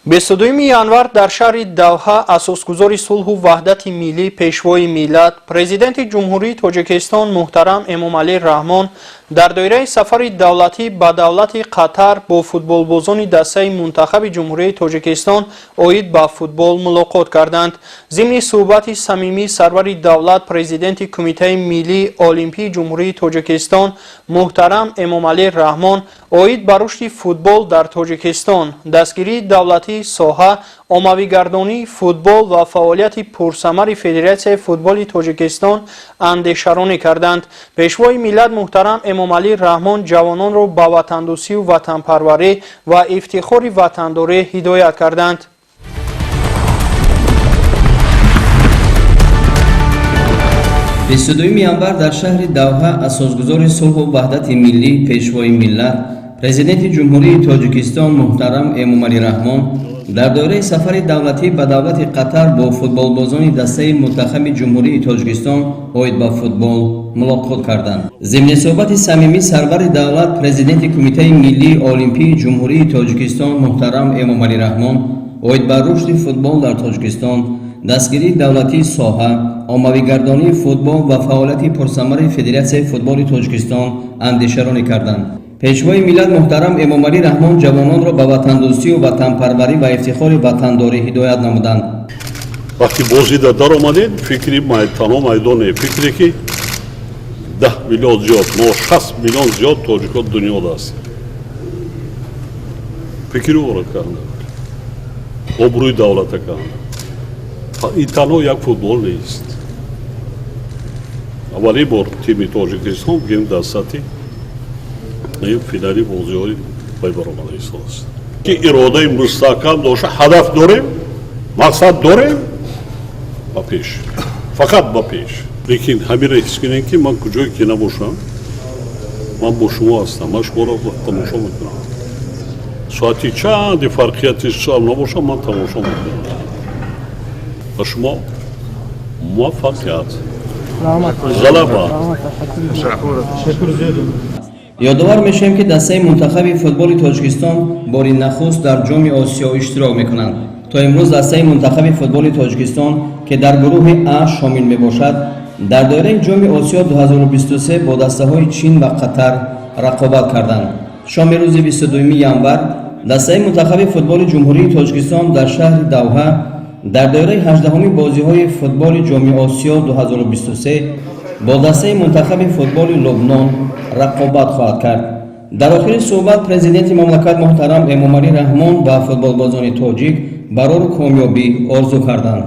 22 январ дар шаҳри Давҳа асосгузори сулҳу ваҳдати миллӣ, пешвои миллат, президенти Ҷумҳурии Тоҷикистон муҳтарам Эмомалӣ Раҳмон дар доираи сафари давлатӣ ба давлати Қатар бо футболбозони дастаи мунтахаби Ҷумҳурии Тоҷикистон оид ба футбол мулоқот карданд. Зимни суҳбати самимӣ сарвари давлат, президенти Кумитаи миллии олимпии Ҷумҳурии Тоҷикистон муҳтарам Эмомалӣ Раҳмон оид ба рушди футбол дар Тоҷикистон, дастгирии давлатии соҳа, оммавигардонии футбол ва фаъолияти пурсамари Федератсияи футболи Тоҷикистон андешаронӣ карданд. Пешвои миллат муҳтарам Эмомалӣ Раҳмон ҷавононро ба ватандӯстию ватанпарварӣ ва ифтихори ватандорӣ ҳидоят карданд. 22 январ дар шаҳри Давҳа асосгузори сулҳу ваҳдати миллӣ, пешвои миллат, президенти Ҷумҳурии Тоҷикистон муҳтарам Эмомалӣ Раҳмон дар доираи сафари давлатӣ ба давлати Қатар бо футболбозони дастаи мунтахаби Ҷумҳурии Тоҷикистон оид ба футбол мулоқот карданд. Зимни суҳбати самимӣ сарвари давлат, президенти Кумитаи миллии олимпии Ҷумҳурии Тоҷикистон муҳтарам Эмомалӣ Раҳмон оид ба рушди футбол дар Тоҷикистон, дастгирии давлатии соҳа, оммавигардонии футбол ва фаъолияти пурсамари Федератсияи футболи Тоҷикистон андешаронӣ карданд. Пешвои миллат муҳтарам Эмомалӣ Раҳмон ҷавононро ба ватандӯстию ватанпарварӣ ва ифтихори ватандорӣ ҳидоят намуданд. Вақти бозида даромадед, фикри танҳо майдоне, фикре ки 10 миллион зиёд, мо 60 миллион зиёд тоҷико дунёда ҳастем, фикри ӯро карда, обрӯи давлата карда. Ин танҳо як футбол нест. Аввалин бор тими Тоҷикистон бигем дар сатҳи финали бозиҳои вай баромада истодааст, ки иродаи мустаҳкам дошта, ҳадаф дорем, мақсад дорем, ба пеш, фақат ба пеш. Лекин ҳаминро ҳис кунем, ки ман куҷое ки набошам, ман бо шумо ҳастам, ман шуморо тамошо мекунам. Соати чанди фарқияти соат набошам, ман тамошо мекунам. Ба шумо муваффақият, ғалаба. Ёдовар мешавем, ки дастаи мунтахаби футболи Тоҷикистон бори нахуст дар Ҷоми Осиё иштирок мекунанд. То имрӯз дастаи мунтахаби футболи Тоҷикистон, ки дар гурӯҳи А шомил мебошад, дар доираи Ҷоми Осиё 2023 бо дастаҳои Чин ва Қатар рақобат карданд. Шоми рӯзи 22 январ дастаи мунтахаби футболи Ҷумҳурии Тоҷикистон дар шаҳри Давҳа дар доираи 18-уми бозиҳои футболи Ҷоми Осиё 2023 бо дастаи мунтахаби футболи Лубнон рақобат хоҳад кард. Дар охири суҳбат президенти мамлакат муҳтарам Эмомалӣ Раҳмон ба футболбозони тоҷик барору комёбӣ орзу карданд.